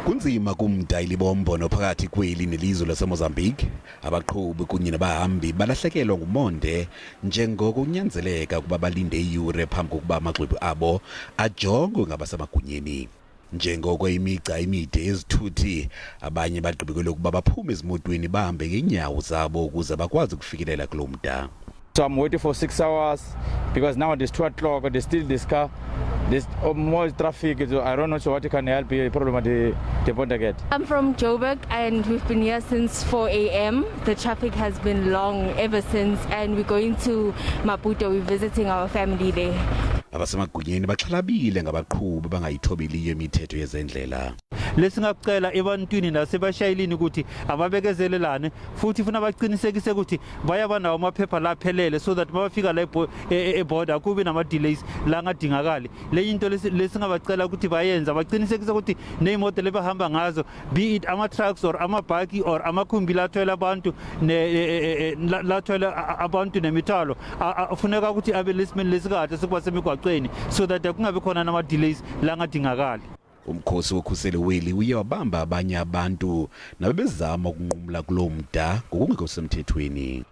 Kunzima kumda iLibombo nophakathi kweli nelizwe laseMozambique. Abaqhubi kunye nabahambi balahlekelwa ngumonde njengoko kunyanzeleka ukuba balinde iiyure phambi kokuba amaxwebhu abo ajongwe ngabasemagunyeni. Njengoko imigca imide yezithuthi, abanye bagqibe kwelokuba baphume ezimotweni bahambe ngeenyawo zabo ukuze bakwazi ukufikelela kulo mda. So I'm waiting for 6 hours because now it's 2 o'clock. There's still this car. There's more traffic. So I don't know so what can help the problem at the border gate. I'm from Joburg and we've been here since 4 a.m. The traffic has been long ever since, and we're going to Maputo. We're visiting our family there. Abasemagunyeni baxhalabile ngabaqhubi abangayithobeliyo imithetho yezendlela. Lesingakucela ebantwini nasebashayelini ukuthi ababekezelelane futhi funa baqinisekise ukuthi bayaba nawo amaphepha laphelele so that mabafika la eborder kubi nama-delays la angadingakali. Lenye into lesingabacela ukuthi bayenze, baqinisekise ukuthi ney'moto lebahamba ngazo, be it ama-trucks or amabhaki or amakhumbi lathwele abantu lathwele abantu nemithwalo, funeka ukuthi abe lesimeni lesikahle sokuba semigwaqweni so that kungabi khona nama-delays la angadingakali. Umkhosi wokhuselo weli uye wabamba abanye abantu nabebezama ukunqumla kulo mda ngokungekho semthethweni.